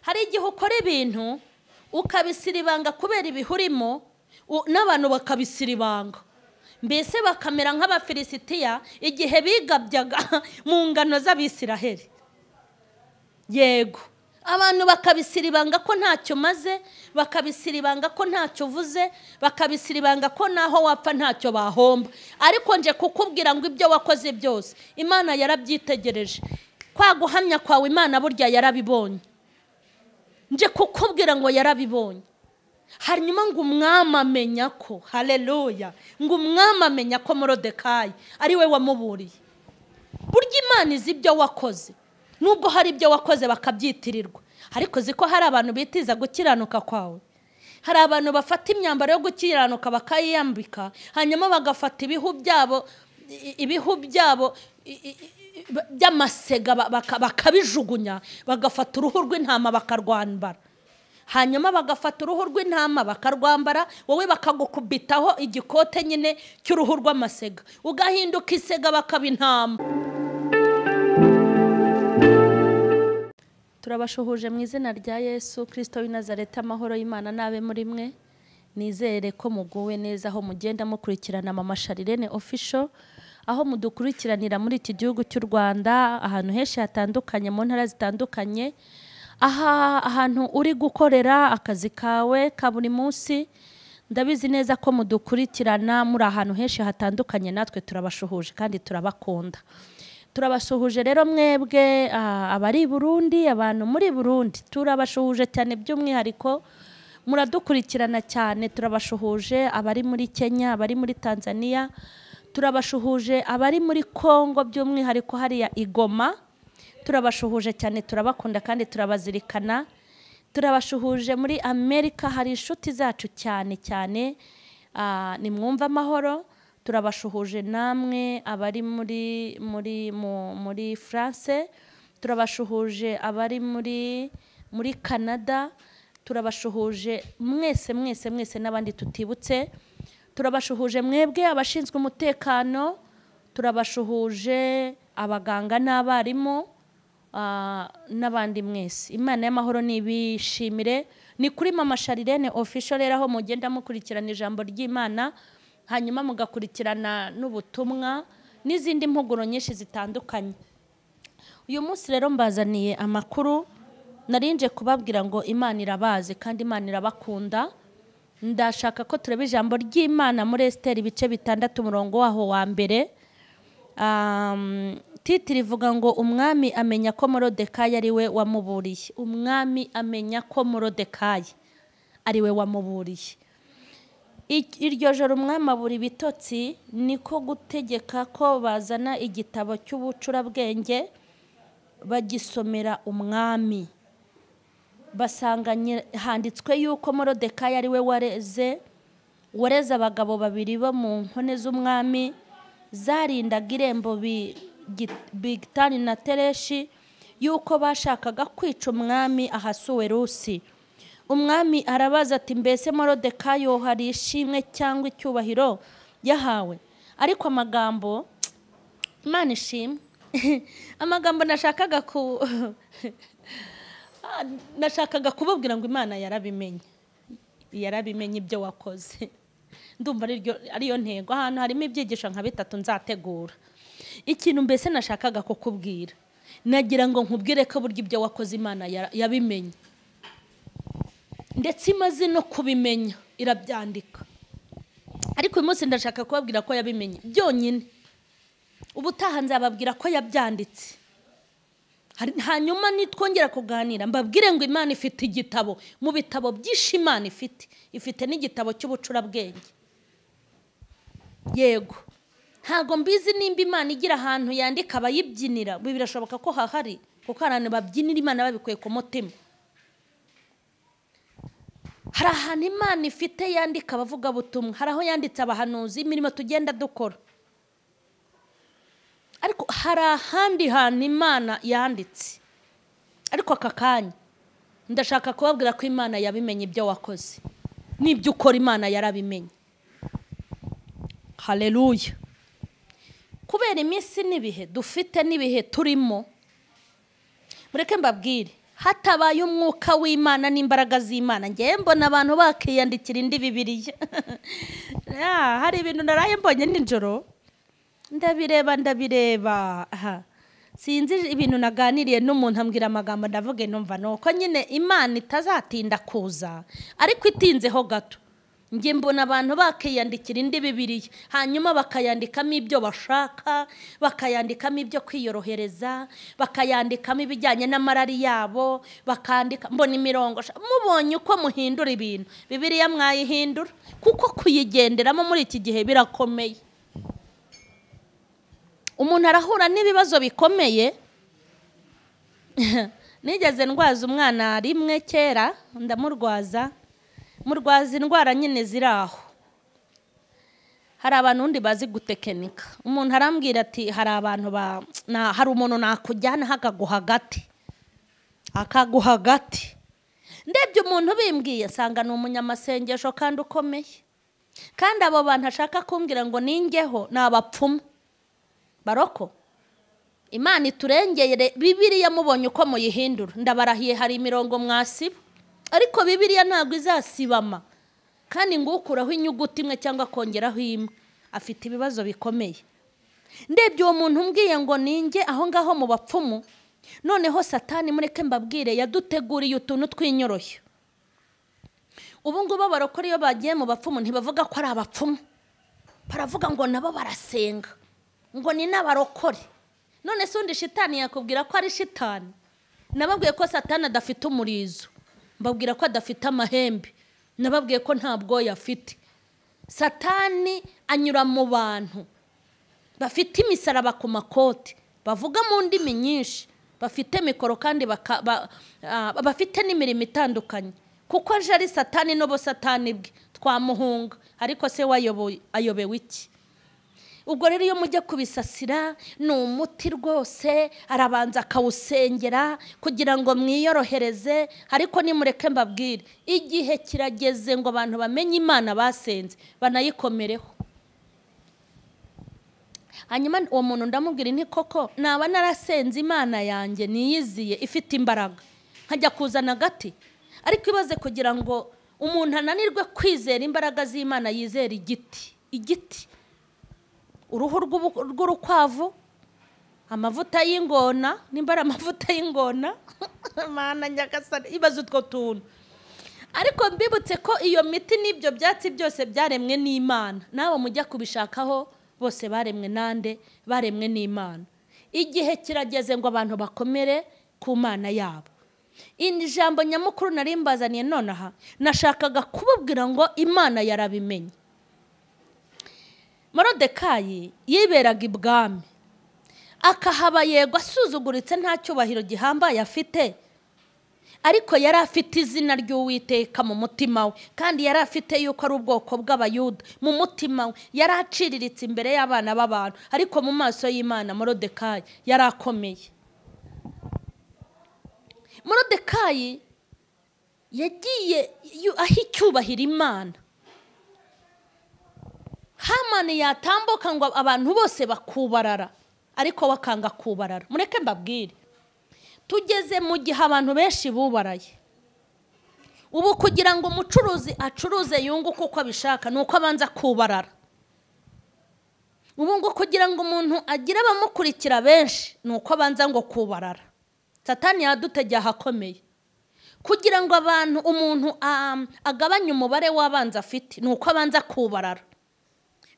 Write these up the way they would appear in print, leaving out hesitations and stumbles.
Hari igihe ukora ibintu ukabisiribanga kubera ibihurimo, n'abantu bakabisiribanga, mbese bakamera nk'Abafilisitiya igihe bigabyaga mu ngano z'Abisiraheli. Yego, abantu bakabisiribanga ko ntacyo maze, bakabisiribanga ko ntacyo uvuze, bakabisiribanga ko naho wapfa ntacyo bahomba. Ariko nje kukubwira ngo ibyo wakoze byose Imana yarabyitegereje. Kwa guhamya kwawe Imana burya yarabibonye. Nje kukubwira ngo yarabibonye. Hanyuma ngo umwami amenya ko, haleluya, ngo umwami amenya ko Morodekayi ari we wamuburiye. Burya Imana izi ibyo wakoze, nubwo hari ibyo wakoze bakabyitirirwa. Ariko ziko hari abantu bitiza gukiranuka kwawe. Hari abantu bafata imyambaro yo gukiranuka bakayiyambika, hanyuma bagafata ibihu byabo by'amasega bakabijugunya, bagafata uruhu rw'intama bakarwambara. Hanyuma bagafata uruhu rw'intama bakarwambara, wowe bakagukubitaho igikote nyine cy'uruhu rw'amasega, ugahinduka isega bakaba intama. Turabashuhuje mu izina rya Yesu Kristo w'i Nazareti. Amahoro y'Imana nabe muri mwe. Nizere ko muguwe neza aho mugenda mukurikirana Mama Charlene Official, aho mudukurikiranira muri iki gihugu cy'u Rwanda, ahantu henshi hatandukanye, mu ntara zitandukanye, aha ahantu uri gukorera akazi kawe ka buri munsi. Ndabizi neza ko mudukurikirana muri ahantu henshi hatandukanye, natwe turabashuhuje kandi turabakunda. Turabasuhuje rero mwebwe abari Burundi, abantu muri Burundi turabashuhuje cyane, by'umwihariko muradukurikirana cyane, turabashuhuje. Abari muri Kenya, abari muri Tanzania turabashuhuje, abari muri Kongo by'umwihariko hariya Igoma turabashuhuje cyane, turabakunda kandi turabazirikana. Turabashuhuje muri Amerika, hari inshuti zacu cyane cyane, ni mwumva amahoro. Turabashuhuje namwe abari muri muri muri France, turabashuhuje abari muri Canada, turabashuhuje mwese mwese mwese n'abandi tutibutse. Turabashuhuje mwebwe abashinzwe umutekano, turabashuhuje abaganga n'abarimu, n'abandi mwese. Imana y'amahoro nibishimire. Ni kuri Mama Charlene Official rero, aho mugenda mukurikirana ijambo ry'Imana, hanyuma mugakurikirana n'ubutumwa n'izindi mpuguro nyinshi zitandukanye. Uyu munsi rero mbazaniye amakuru narinje kubabwira ngo Imana irabazi kandi Imana irabakunda. Ndashaka ko tureba ijambo ry'Imana muri Esther ibice 6 umurongo waho wa mbere. Titiri ivuga ngo umwami amenya ko Morodekayi ari we wamuburiye. Umwami amenya ko Morodekayi ari we wamuburiye. Iryo joro umwami abura ibitotsi, niko gutegeka ko bazana igitabo cy'ubucurabwenge bagisomera umwami. Basanga handitswe yuko Morodekayi ari we wareze abagabo babiri bo mu nkone z'umwami zarindaga irembo, Bigitani na Tereshi, yuko bashakaga kwica umwami Ahasuwerusi. Umwami arabaza ati mbese Morodekayi hari ishimwe cyangwa icyubahiro yahawe? Ariko amagambo, Imana ishimwe, amagambo nashakaga kubabwira ngo Imana yarabimenye, yarabimenye ibyo wakoze. Ndumva ariyo ntego. Ahantu harimo ibyigisho nka bitatu nzategura. Ikintu mbese nashakaga kukubwira, nagira ngo nkubwire ko burya ibyo wakoze Imana yabimenye, ndetse imaze no kubimenya irabyandika. Ariko uyu munsi ndashaka kubabwira ko yabimenye byonyine. Ubutaha nzababwira ko yabyanditse. Hanyuma nitwongera kuganira mbabwire ngo Imana ifite igitabo. Mu bitabo byinshi Imana ifite n'igitabo cy'ubucurabwenge. Yego, ntago mbizi nimba Imana igira ahantu yandika abayibyinira, birashoboka ko hahari, kuko hari abantu babyinira Imana babikuye ku mutima. Hari ahantu Imana ifite yandika abavuga butumwa, hari aho yanditse abahanuzi, imirimo tugenda dukora. Ariko hari ahandi hantu Imana yanditse. Ariko aka kanya ndashaka kubabwira ko Imana yabimenye ibyo wakoze, n'ibyo ukora Imana yarabimenye. Haleluya. Kubera iminsi n'ibihe dufite n'ibihe turimo, mureke mbabwire, Hatabaye umwuka w'Imana n'imbaraga z'Imana, ngewe mbona abantu bakiyandikira indi Bibiliya. Hari ibintu naraye mbonye nijoro, ndabireba. Sinzi ibintu naganiriye n'umuntu ambwira amagambo, ndavuge numva nuko nyine Imana itazatinda kuza, ariko itinzeho gato. Nge mbona abantu bakiyandikira indi Bibiliya, hanyuma bakayandikamo ibyo bashaka, bakayandikamo ibyo kwiyorohereza, bakayandikamo ibijyanye n'amarari yabo, bakandika mbona imirongo. Mubonye uko muhindura ibintu, Bibiliya mwayihindura, kuko kuyigenderamo muri iki gihe birakomeye. Umuntu arahura n'ibibazo bikomeye. Nigeze ndwaza umwana rimwe kera, ndamurwaza, murwaza indwara nyine ziraho. Hari abantu undi bazi gutekenika. Umuntu arambwira ati hari abantu hari umuntu nakujyana akaguha agati. Akaguha agati. Ndebye umuntu bimbwiye nsanga ni umunyamasengesho kandi ukomeye. Kandi abo bantu ashaka kumbwira ngo ningeho ni abapfumu. Baroko Imana iturengere. Bibiliya mubonye uko muyihindura, ndabarahiye hari imirongo mwasiba, ariko Bibiliya ntabwo izasibama. Kandi ngukuraho inyuguti imwe cyangwa kongeraho imwe, afite ibibazo bikomeye. Ndebye uwo muntu umbwiye ngo ninge aho ngaho mu bapfumu. Noneho Satani, mureke mbabwire, yaduteguriye utuntu tw'inyoroshyo. Ubu ngubu abarokore iyo bagiye mu bapfumu ntibavuga ko ari abapfumu, baravuga ngo nabo barasenga, ngo ni n'abarokore. None se undi shitani yakubwira ko ari shitani? Nababwiye ko Satani adafite umurizo, mbabwira ko adafite amahembe, nababwiye ko nta bwoya afite. Satani anyura mu bantu bafite imisaraba ku makoti, bavuga mu ndimi nyinshi, bafite mikoro kandi bafite n'imirimo itandukanye. Kuko aje ari Satani n'ubo Satani bwe twamuhunga, ariko se ayobewe iki? Ubwo rero iyo mujya kubisasira ni umuti rwose, arabanza akawusengera kugira ngo mwiyorohereze. Ariko nimureke mbabwire, igihe kirageze ngo abantu bamenye Imana basenze banayikomereho. Hanyuma uwo muntu ndamubwira nti koko naba narasenze Imana yanjye niyiziye ifite imbaraga, nkajya kuzana agati? Ariko ibaze kugira ngo umuntu ananirwe kwizera imbaraga z'Imana, yizera igiti, igiti, uruhu rw'urukwavu, amavuta y'ingona, nimba ari amavuta y'ingona, Mana nyagasani, ibaze utwo tuntu. Ariko mbibutse ko iyo miti n'ibyo byatsi byose byaremwe n'Imana. Nawe mujya kubishakaho bose baremwe nande? Baremwe n'Imana. Igihe kirageze ngo abantu bakomere ku Mana yabo. Iri jambo nyamukuru nari mbazaniye nonaha, nashakaga kubabwira ngo Imana yarabimenye. Morodekayi yiberaga ibwami, akahaba yego asuzuguritse, nta cyubahiro gihambaye afite, ariko yari afite izina ry'Uwiteka mu mutima we, kandi yari afite yuko ari ubwoko bw'Abayuda mu mutima we. Yari aciriritse imbere y'abana b'abantu, ariko mu maso y'Imana Morodekayi yari akomeye. Morodekayi yagiye aho icyubahiro Imana. Hamani yatambuka ngo abantu bose bakubarara, ariko wakanga kubarara. Mureke mbabwire, tugeze mu gihe abantu benshi bubaraye. Ubu kugira ngo umucuruzi acuruze yunguke uko abishaka, nuko abanza kubarara. Ubu ngo kugira ngo umuntu agire abamukurikira benshi, nuko abanza ngo kubarara. Satani yadutegeye ahakomeye. Kugira ngo abantu umuntu agabanye umubare w'abanza afite, nuko abanza kubarara.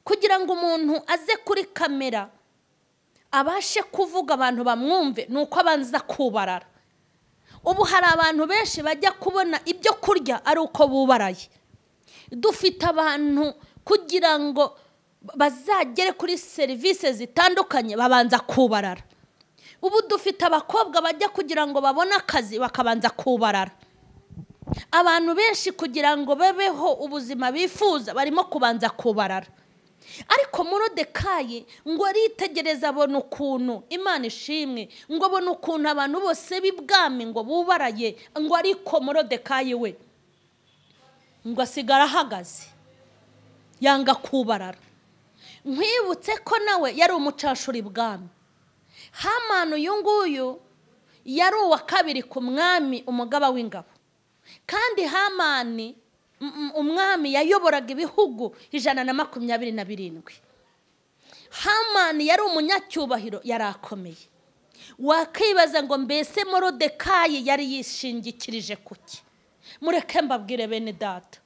Kugira ngo umuntu aze kuri kamera abashe kuvuga abantu bamwumve, nuko abanza kubarara. Ubu hari abantu benshi bajya kubona ibyo kurya ari uko bubaraye. Dufite abantu kugira ngo bazagere kuri serivisi zitandukanye babanza kubarara. Ubu dufite abakobwa bajya kugira ngo babone akazi bakabanza kubarara. Abantu benshi kugira ngo babeho ubuzima bifuza barimo kubanza kubarara. Ariko Morodekayi ngo aritegereza abona ukuntu Imana ishimwe, ngo abona ukuntu abantu bose b'ibwami ngo bubaraye, ngo ariko Morodekayi we ngo asigara ahagaze yanga kubarara. Nkwibutse ko nawe yari umucashuri ibwami. Hamani uyu nguyu yari uwa kabiri ku mwami umugaba w'ingabo, kandi Hamani umwami yayoboraga ibihugu 127. Hamani yari umunyacyubahiro, yarakomeye. Wakibaza ngo mbese Morodekayi yari yishingikirije kuki? Mureke mbabwire bene data,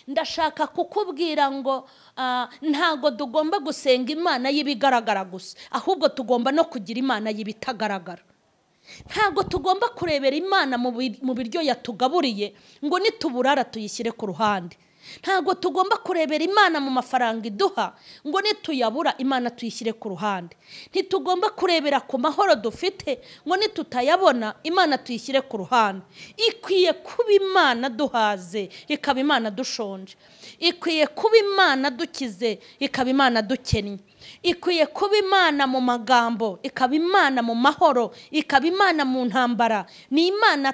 ndashaka kukubwira ngo ntago tugomba gusenga Imana y'ibigaragara gusa, ahubwo tugomba no kugira Imana y'ibitagaragara. Ntago tugomba kurebera Imana mu biryo yatugaburiye ngo nituburara tuyishyire ku ruhande. Ntago tugomba kurebera Imana mu mafaranga iduha ngo nituyabura Imana tuyishyire ku ruhande. Ntitugomba kurebera ku mahoro dufite ngo nitutayabona Imana tuyishyire ku ruhande. Ikwiye kuba Imana duhaze, ikaba Imana dushonje. Ikwiye kuba Imana dukize, ikaba Imana dukennye. Ikwiye kuba Imana mu magambo, ikaba Imana mu mahoro, ikaba Imana mu ntambara. Ni Imana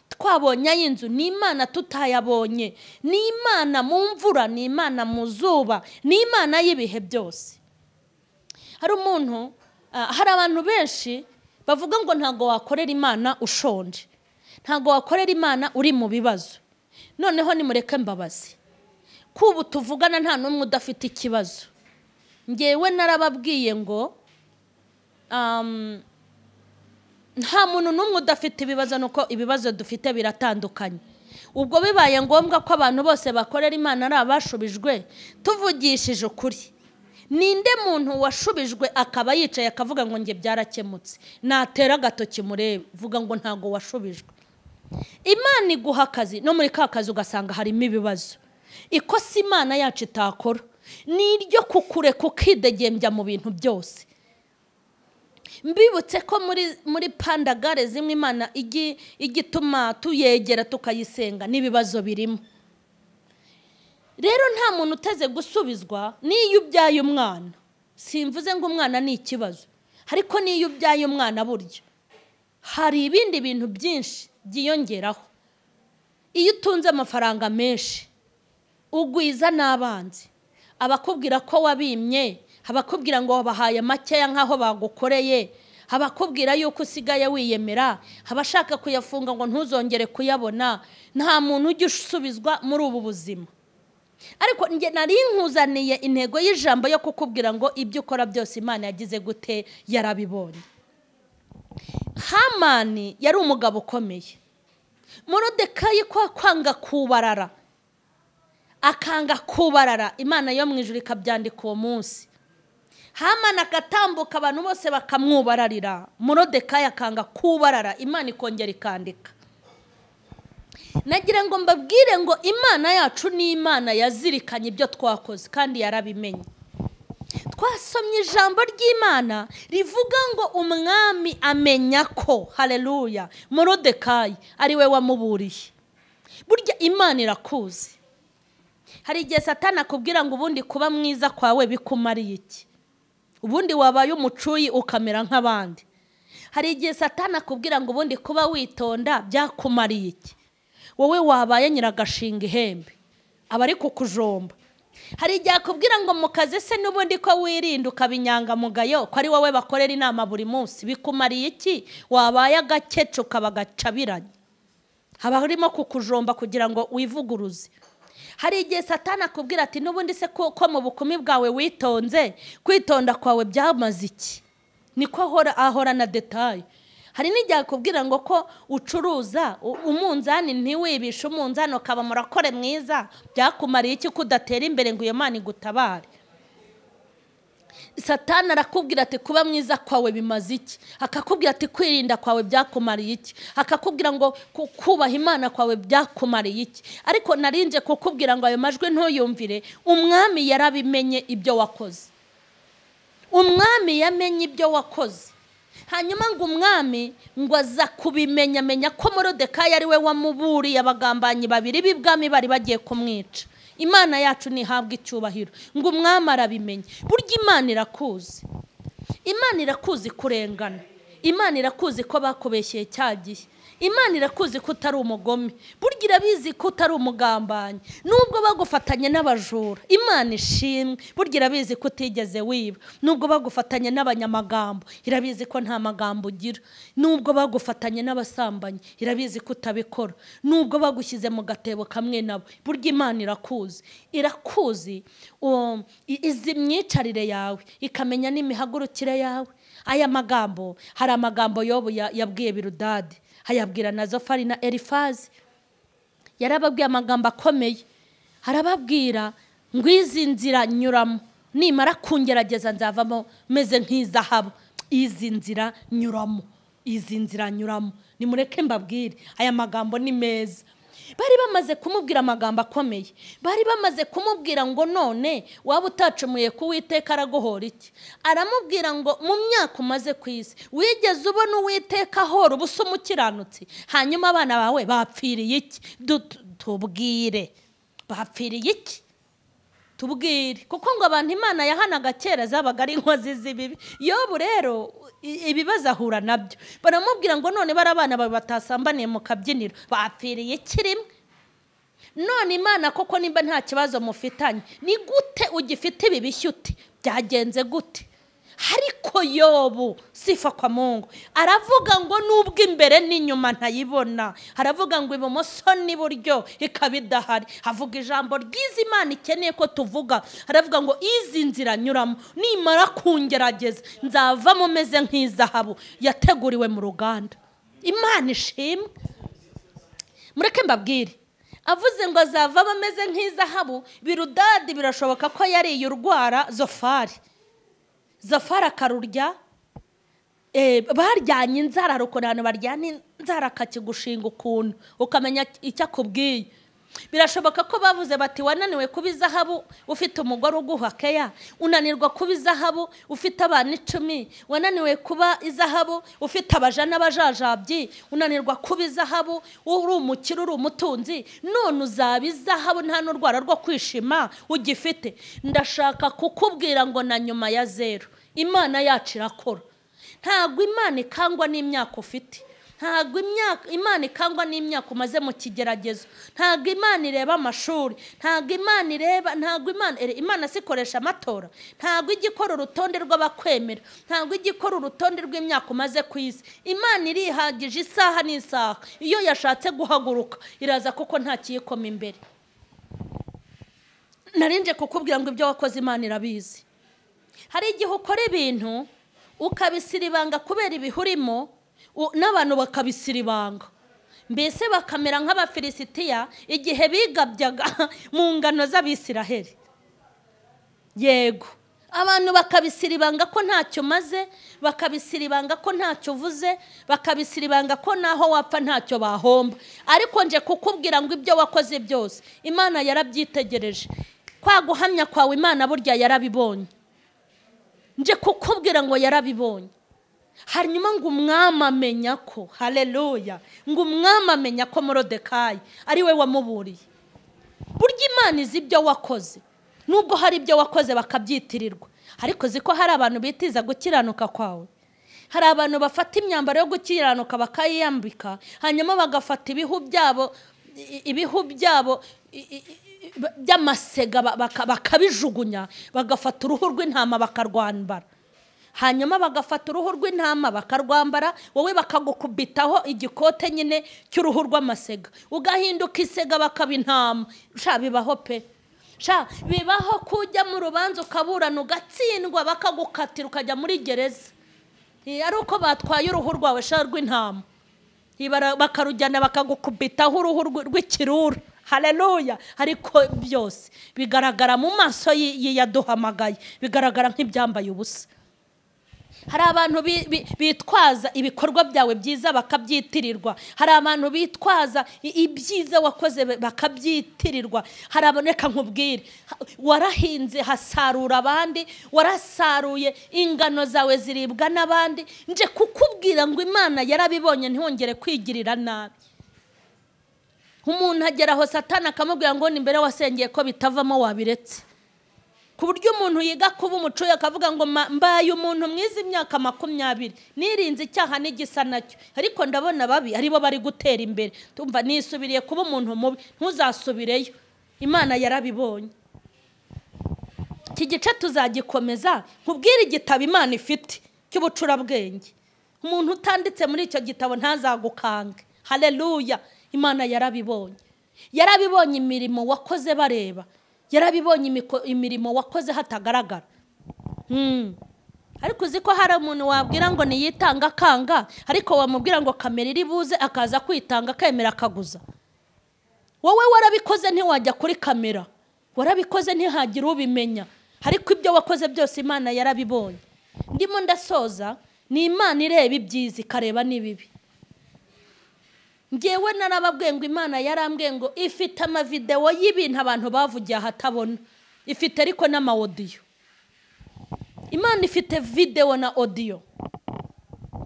twabonye ay'inzu, ni Imana tutayabonye, ni Imana mu mvura, ni Imana mu zuba, ni Imana y'ibihe byose. Hari umuntu, hari abantu benshi bavuga ngo ntago wakorera Imana ushonje, ntago wakorera Imana uri mu bibazo. Noneho nimureke mbabazi, kubu tuvugana nta n'umwe udafite ikibazo. Ngewe narababwiye ngo nta muntu n'umwe udafite ibibazo, nuko ibibazo dufite biratandukanye. Ubwo bibaye ngombwa ko abantu bose bakorera Imana ari abashubijwe, tuvugishije ukuri, ninde muntu washubijwe akaba yicaye akavuga ngo nge byarakemutse? Natera agatoki murebe, vuga ngo ntago washubijwe. Imana iguha akazi, no muri ka kazi ugasanga harimo ibibazo. Ikosa Imana yacu itakora ni iryo kukureka ukidegembya mu bintu byose. Mbibutse ko muri pandagare zimwe Imana igituma tuyegera tukayisenga n'ibibazo birimo. Rero nta muntu uteze gusubizwa n'iyo ubyaye umwana. Simvuze ngo umwana ni ikibazo, ariko n'iyo ubyaye umwana burya hari ibindi bintu byinshi byiyongeraho. Iyo utunze amafaranga menshi ugwiza n'abanzi, abakubwira ko wabimye, abakubwira ngo wabahaye makeya nkaho bagukoreye, abakubwira yuko usigaye wiyemera, abashaka kuyafunga ngo ntuzongere kuyabona. Nta muntu ujya usubizwa muri ubu buzima. Ariko nge nari nkuzaniye intego y'ijambo yo kukubwira ngo ibyo ukora byose Imana yagize gute, yarabibonye. Hamani yari umugabo ukomeye. Morodekayi kwa kwanga kubarara, akanga kubarara, Imana yo mu ijuru ikabyandika uwo munsi. Hamani agatambuka abantu bose bakamwubararira, Morodekayi akanga kubarara, Imana ikongera ikandika. Nagira ngo mbabwire ngo Imana yacu ni Imana yazirikanye ibyo twakoze kandi yarabimenye. Twasomye ijambo ry'Imana rivuga ngo umwami amenya ko, haleluya, Morodekayi ari we wamuburiye. Burya Imana irakuzi. Hari igihe Satani akubwira ngo ubundi kuba mwiza kwawe bikumariye iki? Ubundi wabaye umucuyi ukamera nk'abandi. Hari igihe Satani akubwira ngo ubundi kuba witonda byakumariye iki? Wowe wabaye nyiragashinga ihembe, aba ari kukujomba. Hari igihe akubwira ngo mu kazi se n'ubundi ko wirinda ukabinyangamugayo, ko ari wowe bakorera inama buri munsi, bikumariye iki? Wabaye agakecu ukabagacabiranye, haba harimo kukujomba kugira ngo wivuguruze. Hari igihe Satani akubwira ati n'ubundi se ko mu bukumi bwawe witonze, kwitonda kwawe byamaze iki? Niko ahora na detail. Hari n'igihe akubwira ngo ko ucuruza umunzani ntiwibishe umunzani ukaba murakore mwiza, byakumariye iki kudatera imbere ngo iyo Mana igutabare? Satani arakubwira ati kuba mwiza kwawe bimaze iki? Akakubwira ati kwirinda kwawe byakumariye iki? Akakubwira ngo kubaha Imana kwawe byakumariye iki? Ariko narinje kukubwira ngo ayo majwi ntuyumvire, umwami yarabimenye ibyo wakoze. Umwami yamenye ibyo wakoze. Hanyuma ngo umwami ngo aza kubimenya, amenya ko Morodekayi ari we wamuburiye abagambanyi babiri b'ibwami bari bagiye kumwica. Imana yacu ntihabwa icyubahiro. Ngo umwami arabimenye. Burya Imana irakuzi. Imana irakuzi kurengana. Imana irakuzi ko bakubeshyeye cya gihe. Imana irakuzi ko utari umugome, burya irabizi ko utari umugambanyi, nubwo bagufatanye n'abajura. Imana ishimwe, burya irabizi ko utigeze wiba, nubwo bagufatanye n'abanyamagambo, irabizi ko nta magambo ugira, nubwo bagufatanye n'abasambanyi, irabizi ko utabikora, nubwo bagushyize mu gatebo kamwe nabo, burya Imana irakuzi. Irakuzi izi myicarire yawe, ikamenya n'imihagurukire yawe. Aya magambo, hari amagambo Yobu yabwiye Biludadi, ayabwira na Zofari na Elifazi. Yarababwiye amagambo akomeye, arababwira ngo izi nzira nyuramo, nimara kungerageza nzavamo meze nk'izahabu. Izi nzira nyuramo, izi nzira nyuramo. Nimureke mbabwire, aya magambo ni meza. Bari bamaze kumubwira amagambo akomeye, bari bamaze kumubwira ngo none waba utacumuye ku Uwiteka araguhora iki? Aramubwira ngo mu myaka umaze ku isi wigeze ubona Uwiteka ahora ubusa umukiranutsi? Hanyuma abana bawe bapfiriye iki? Tubwire, bapfiriye iki? Tubwire. Kuko ngo abantu Imana yahanaga kera zabaga ari inkozi z'ibibi. Yobu rero ibibazo ahura nabyo. Baramubwira ngo none bari abana bawe batasambaniye mu kabyiniro bapfiriye iki rimwe? None Imana koko nimba nta kibazo mufitanye, ni gute ugifite ibi bishyuti? Byagenze gute? Ariko Yobu sifa kwa Mungu, aravuga ngo nubwo imbere n'inyuma ntayibona, aravuga ngo ibumoso n'iburyo ikaba idahari. Avuga ijambo ryiza Imana ikeneye ko tuvuga, aravuga ngo izi nzira nyuramo nimara kungerageza nzavamo meze nk'izahabu yateguriwe mu ruganda. Imana ishimwe. Mureke mbabwire, avuze ngo azavamo ameze nk'izahabu. Biludadi birashoboka ko yariye urwara Zofari, Zofari akarurya. Baryanye inzara, ruko baryana inzara akakigushinga ukuntu ukamenya icyo akubwiye. Birashoboka ko bavuze bati wananiwe kuba izahabu ufite umugore uguha keya, unanirwa kuba izahabu ufite abana 10, wananiwe kuba izahabu ufite abaja n'abajajabyi, unanirwa kuba izahabu uri umukire uri umutunzi, none uzaba izahabu nta n'urwara rwo kwishima ugifite. Ndashaka kukubwira ngo na nyuma ya zero Imana yacu irakora. Ntabwo Imana ikangwa n'imyaka ufite, ntabwo Imana ikangwa n'imyaka umaze mu kigeragezo, ntabwo Imana ireba amashuri, ntabwo Imana ireba, ntabwo Imana sikoresha amatora, ntabwo ijya ikora urutonde rw'abakwemera, ntabwo ijya ikora urutonde rw'imyaka umaze ku isi. Imana irihagije isaha n'isaha, iyo yashatse guhaguruka iraza kuko nta kiyikoma imbere. Narinje kukubwira ngo ibyo wakoze Imana irabizi. Hari igihe ukora ibintu ukabisiribanga kubera ibihurimo, n'abantu bakabisiribanga, mbese bakamera nk'Abafilisitiya igihe bigabyaga mu ngano z'Abisiraheli. Yego, abantu bakabisiribanga ko ntacyo maze, bakabisiribanga ko ntacyo uvuze, bakabisiribanga ko naho wapfa ntacyo bahomba. Ariko nje kukubwira ngo ibyo wakoze byose Imana yarabyitegereje. Kwa guhamya kwawe Imana burya yarabibonye. Nje kukubwira ngo yarabibonye. Hanyuma ngo umwami amenya ko, haleluya, ngo umwami amenya ko Moridekayi ari we wamuburiye. Burya Imana izi ibyo wakoze, nubwo hari ibyo wakoze bakabyitirirwa. Ariko ziko hari abantu bitiza gukiranuka kwawe. Hari abantu bafata imyambaro yo gukiranuka bakayiyambika, hanyuma bagafata ibihu byabo by'amasega bakabijugunya, bagafata uruhu rw'intama bakarwambara. Hanyuma bagafata uruhu rw'intama bakarwambara, wowe bakagukubitaho igikote nyine cy'uruhu rw'amasega, ugahinduka isega bakaba intama. Sha bibaho pe, sha bibaho kujya mu rubanza ukaburana ugatsindwa bakagukatira ukajya muri gereza, ari uko batwaye uruhu rwawe sha rw'intama, bakarujyana bakagukubitaho uruhu rw'ikirura. Haleluya. Ariko byose bigaragara mu maso yaduhamagaye, bigaragara nk'ibyambaye ubusa. Hari abantu bitwaza ibikorwa byawe byiza bakabyitirirwa, hari abantu bitwaza ibyiza wakoze bakabyitirirwa. Hari aboneka nkubwire, warahinze hasarura abandi, warasaruye ingano zawe ziribwa n'abandi. Nje kukubwira ngo Imana yarabibonye, ntihongere kwigirira nabi. Umuntu agera aho Satani akamubwira ngo ni mbere wasengeye ko bitavamo wabiretse. Ku buryo umuntu yiga kuba umucuye akavuga ngo mbaye umuntu mwiza imyaka 20 nirinze icyaha n'igisa nacyo, ariko ndabona babi aribo bari gutera imbere, tumva nisubiriye kuba umuntu mubi. Ntuzasubireyo, Imana yarabibonye. Iki gice tuzagikomeza nkubwire igitabo Imana ifite cy'ubucurabwenge. Umuntu utanditse muri icyo gitabo ntazagukange. Haleluya! Imana yarabibonye. Yarabibonye imirimo wakoze bareba, yarabibonye imirimo wakoze hatagaragara. Ariko uzi ko hari umuntu wabwira ngo niyitanga akanga, ariko wamubwira ngo kamera iri buze akaza kwitanga akemera akaguza. Wowe warabikoze ntiwajya kuri kamera, warabikoze ntihagira ubimenya, ariko ibyo wakoze byose Imana yarabibonye. Ndimo ndasoza, ni Imana ireba ibyiza ikareba n'ibibi. Ngewe narababwiye ngo Imana yarambwiye ngo ifite amavideo y'ibintu abantu bavugiye ahatabona, ifite ariko n'amaudio. Imana ifite video na audio.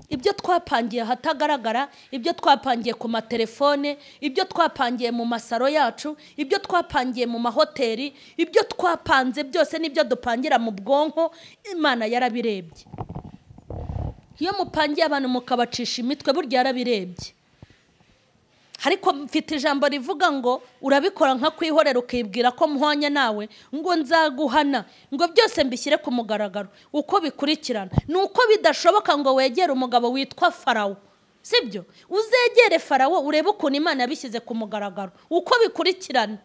Ibyo twapangiye ahatagaragara, ibyo twapangiye ku matelefone, ibyo twapangiye mu masaro yacu, ibyo twapangiye mu mahoteli, ibyo twapanze byose n'ibyo dupangira mu bwonko, Imana yarabirebye. Iyo mupangiye abantu mukabacisha imitwe, burya yarabirebye. Ariko mfite ijambo rivuga ngo urabikora nka kwihorera ukibwira ko muhwanye nawe, ngo nzaguhana, ngo byose mbishyire ku mugaragaro uko bikurikirana. Nuko bidashoboka ngo wegere umugabo witwa Farawo, sibyo? Uzegere Farawo urebe ukuntu Imana yabishyize ku mugaragaro uko bikurikirana.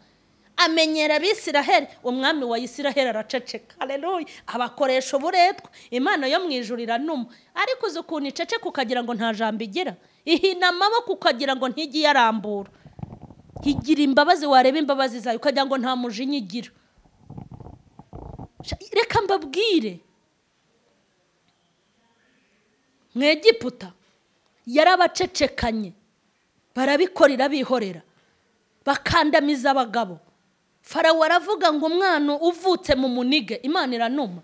Amenyera Abisiraheli, umwami wa Isiraheli araceceka. Haleluya! Abakoresha uburetwa, Imana yo mu ijuru iranuma. Ariko uzi ukuntu iceceka ukagira ngo nta jambo igira, ihina amaboko ukagira ngo ntijye iyarambura, igira imbabazi, wareba imbabazi zayo ukagira ngo nta mujinya igira. Reka mbabwire, mu Egiputa yarabacecekanye, barabikorera bihorera, bakandamiza abagabo. Farawo aravuga ngo umwana uvutse mu munige, Imana iranuma.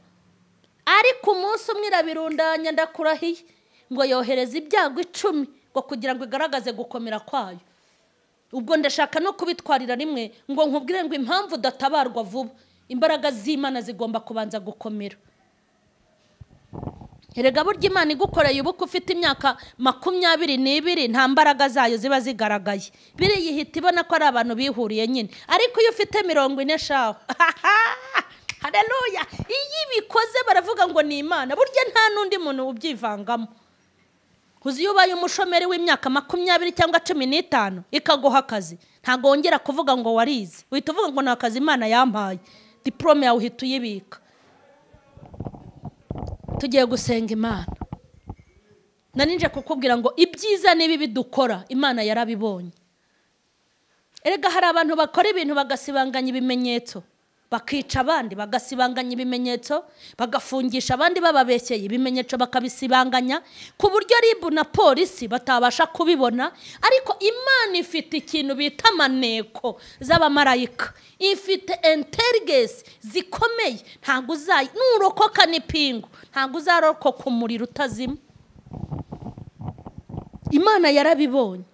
Ariko umunsi umwe irabirundanya, ndakurahiye, ngo yohereza ibyago 10 ngo kugira ngo igaragaze gukomera kwayo. Ubwo ndashaka no kubitwarira rimwe ngo nkubwire ngo impamvu udatabarwa vuba, imbaraga z'Imana zigomba kubanza gukomera. Erega burya Imana igukoreye ubukwe ufite imyaka 22 nta mbaraga zayo ziba zigaragaye. Biriya ihita ibona ko ari abantu bihuriye nyine. Ariko iyo ufite 40 shaho, haleluya, iyo ibikoze baravuga ngo ni Imana. Burya nta n'undi muntu ubyivangamo. Uzi iyo ubaye umushomeri w'imyaka 20 cyangwa 15 ikaguha akazi, ntago wongera kuvuga ngo warize, uhita uvuga ngo ni akazi Imana yampaye, diplome yawe uhita uyibika. Tugiye gusenga Imana. Naninje kukubwira ngo ibyiza n'ibibi dukora Imana yarabibonye. Erega hari abantu bakora ibintu bagasibanganya ibimenyetso, bakica abandi bagasibanganya ibimenyetso, bagafungisha abandi bababeshyeye ibimenyetso bakabisibanganya, ku buryo RIB na polisi batabasha kubibona. Ariko Imana ifite ikintu bita amaneko z'abamarayika, ifite intelligence zikomeye. Ntago uzayi nurokoka n'ipingu, ntago uzarokoka umuriro utazima. Imana yarabibonye.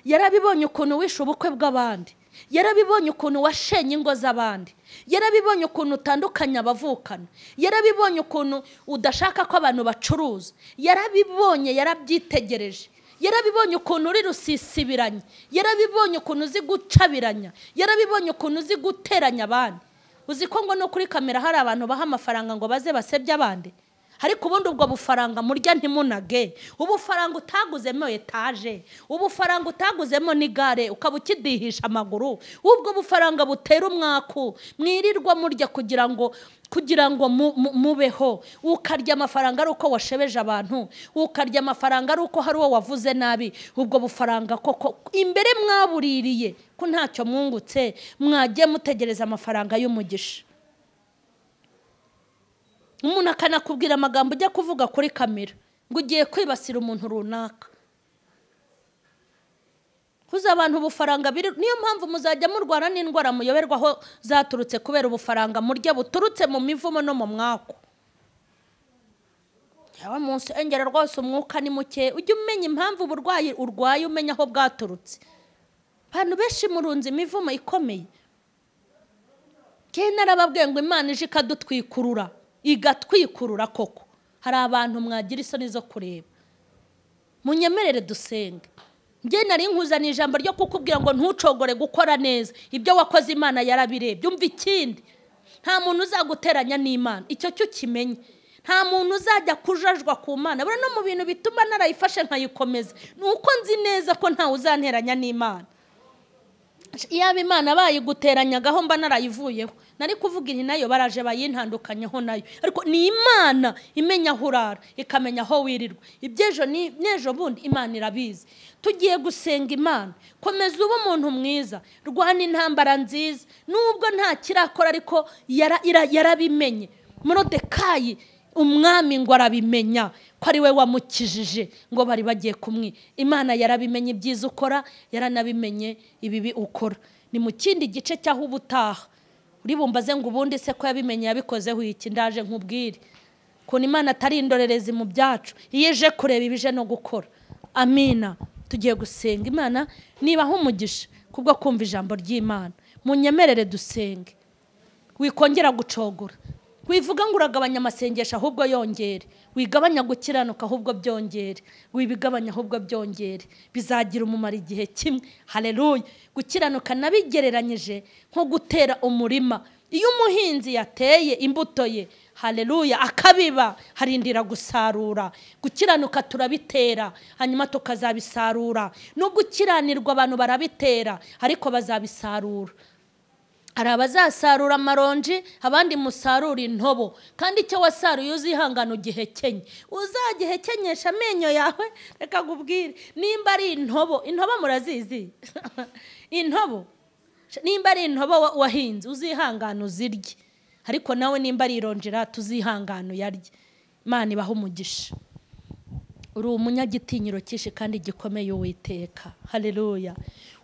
Yarabibonye ukuntu wishe ubukwe bw'abandi, yarabibonye ukuntu washenye ingo z'abandi, yarabibonye ukuntu utandukanya abavukana, yarabibonye ukuntu udashaka ko abantu bacuruza, yarabibonye, yarabyitegereje, yarabibonye ukuntu uri rusisibiranye, yarabibonye ukuntu uzi gucabiranya, yarabibonye ukuntu uzi guteranya abandi. Uzi ko ngo no kuri kamera hari abantu baha amafaranga ngo baze basebye abandi? Ariko ubundi ubwo bufaranga murya ntimunage, ubufaranga utaguzemo etaje, ubufaranga utaguzemo n'igare ukaba ukidihisha amaguru, ubwo bufaranga butera umwaku mwirirwa murya kugira ngo mubeho. Ukarya amafaranga ari uko washebeje abantu, ukarya amafaranga ari uko hari uwo wavuze nabi. Ubwo bufaranga koko imbere mwabuririye ko ntacyo mwungutse, mwagiye mutegereza amafaranga y'umugisha. Umuntu akanakubwira amagambo ujya kuvuga kuri kamera ngo ugiye kwibasira umuntu runaka. Kuza abantu ubufaranga biri, niyo mpamvu muzajya murwara n'indwara muyoberwaho zaturutse kubera ubufaranga murya buturutse mu mivumo no mu mwako. Yawe munsi engera rwose umwuka ni muke, ujye umenya impamvu uburwayi urwaye, umenya aho bwaturutse. Abantu benshi murunze imivumo ikomeye. Ke narababwiye ngo Imana ije ikadutwikurura, igatwikurura koko. Hari abantu mwagira isoni zo kureba. Munyemerere dusenge. Nge nari nkuzaniye ijambo ryo kukubwira ngo ntucogore gukora neza. Ibyo wakoze Imana yarabirebye. Umva ikindi, nta muntu uzaguteranya n'Imana, icyo cyo kimenye. Nta muntu uzajya kujajwa ku Mana. Buriya no mu bintu bituma narayifashe nkayikomeza, ni uko nzi neza ko ntawe uzanteranya n'Imana. Iyaba Imana bayiguteranyagaho mba narayivuyeho, nari kuvuga inti nayo baraje bayintandukanyeho nayo. Ariko ni Imana imenya aho urara, ikamenya aho wirirwa. Iby'ejo n'ejo bundi Imana irabizi. Tugiye gusenga Imana. Komeza ube umuntu mwiza, rwana intambara nziza. Nubwo nta kirakora ariko yarabimenye. Morodekayi umwami ngo arabimenya ko ari we wamukijije, ngo bari bagiye kumwi. Imana yarabimenye ibyiza ukora, yaranabimenye ibibi ukora. Ni mu kindi gice cyaho ubutaha uri bumbaze ngo ubundi se ko yabimenye yabikozeho iki? Ndaje nkubwire kuntu Imana atari indorerezi mu byacu, iyo ije kureba ibije no gukora. Amina. Tugiye gusenga Imana nibaha umugisha kubwo kumva ijambo ry'Imana. Munyemerere dusenge. Wikongera gucogora. Wivuga ngo uragabanya amasengesho ahubwo yongere. Wigabanya gukiranuka ahubwo byongere. Wibigabanya ahubwo byongere. Bizagira umumaro igihe kimwe. Haleluya. Gukiranuka nabigereranyije nko gutera umurima. Iyo umuhinzi yateye imbuto ye, haleluya, akabiba, harindira gusarura. Gukiranuka turabitera, hanyuma tukazabisarura. No gukiranirwa abantu barabitera, ariko bazabisarura. Hari abazasarura amaronji, abandi musarura intobo. Kandi icyo wasaruye uzihangana ugihekenye. Uzagihekenyesha amenyo yawe, reka nkubwire. Nimba ari intobo, intobo murazizi? Intobo. Nimba ari intobo wahinze, uzihangana uzirye. Ariko nawe nimba ari ironjera tuzihangana uyarye. Imana ibahe umugisha. Uri umunyagitinyiro cyinshi kandi gikomeye Uwiteka. Haleluya.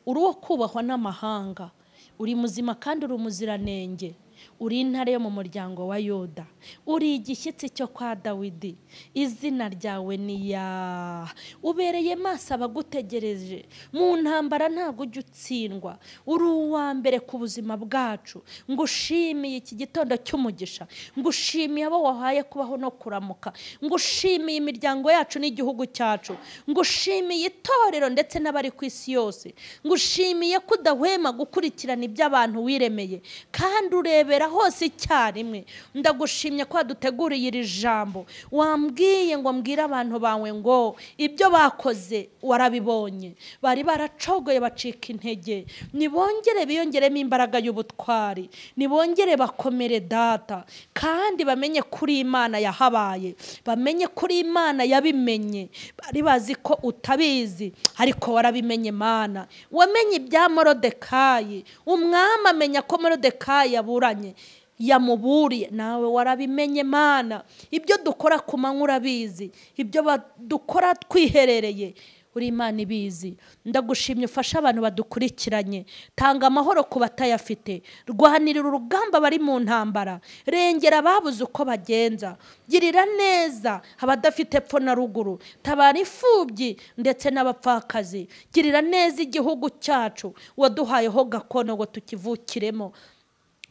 Uri uwo kubahwa n'amahanga. Uri muzima kandi uri umuziranenge. Uri intare yo mu muryango wa Yuda. Uri igishyitsi cyo kwa Dawidi. Izina ryawe ni ya. Ubereye maso abagutegereje. Mu ntambara ntabwo ujya utsindwa. Uri uwa mbere ku buzima bwacu. Ngushimiye iki gitondo cy'umugisha. Ngushimiye abo wahaye kubaho no kuramuka. Ngushimiye imiryango yacu n'igihugu cyacu. Ngushimiye itorero ndetse n'abari ku isi yose. Ngushimiye ko udahwema gukurikirana iby'abantu wiremeye, kandi urebera hose icyarimwe. Ndagushimye ko waduteguriye iri jambo. Wambwiye ngo mbwire abantu bawe ngo ibyo bakoze warabibonye. Bari baracogoye bacika intege. Nibongere biyongeremo imbaraga y'ubutwari. Nibongere bakomere data, kandi bamenye kuri Imana yahabaye, bamenye kuri Imana yabimenye. Bari bazi ko utabizi, ariko warabimenye Mana. Wamenye ibya Morodekayi, umwami amenya ko Morodekayi yaburanye, yamuburiye, nawe warabimenye Mana. Ibyo dukora ku manywa urabizi, ibyo dukora twiherereye uri Imana ibizi. Ndagushimye ufasha abantu badukurikiranye. Tanga amahoro ku batayafite. Rwanirira urugamba bari mu ntambara. Rengera ababuze uko bagenza. Girira neza abadafite epfo na ruguru. Tabara imfubyi ndetse n'abapfakazi. Girira neza igihugu cyacu waduhayeho gakondo ngo tukivukiremo.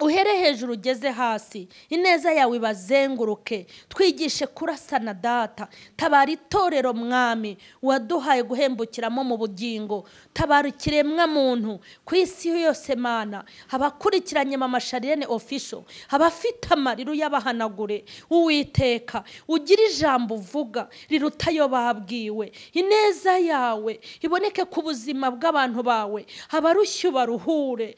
Uhere hejuru ugeze hasi, ineza yawe ibazenguruke. Twigishe kurasana data. Tabara itorero mwami waduhaye guhembukiramo mu bugingo. Tabara ikiremwa muntu ku isi yose Mana. Abakurikiranye Mama Charlene Official, abafite amarira uyabahanagure. Uwiteka ugira ijambo uvuga riruta ayo babwiwe. Ineza yawe iboneke ku buzima bw'abantu bawe. Abarushye baruhure.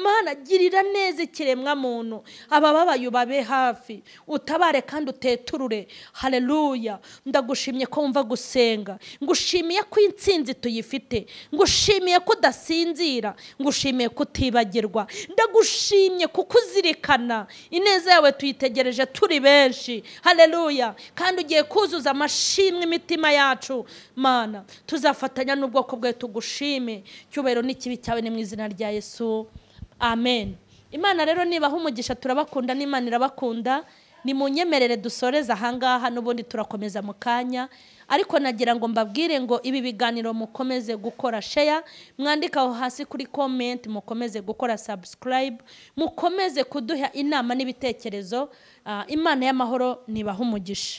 Mana girira neza ikiremwa muntu, abababaye ubabe hafi, utabare kandi uteturure. Haleluya. Ndagushimye ko wumva gusenga. Ngushimiye ko intsinzi tuyifite. Ngushimiye ko udasinzira. Ngushimiye ko utibagirwa. Ndagushimye kuko uzirikana ineza yawe tuyitegereje turi benshi. Haleluya. Kandi ugiye kuzuza amashimwe imitima yacu Mana. Tuzafatanya n'ubwoko bwawe tugushime. Cyubahiro n'ikibi cyawe ni mu izina rya Yesu. Amen. Imana rero nibaha umugisha, turabakunda n'Imana irabakunda. Nimunyemerere dusoreze ahangaha, n'ubundi turakomeza mu kanya, ariko nagira ngo mbabwire ngo ibi biganiro mukomeze gukora share, mwandike aho hasi kuri comment, mukomeze gukora subscribe, mukomeze kuduha inama n'ibitekerezo. Imana y'amahoro nibaha umugisha.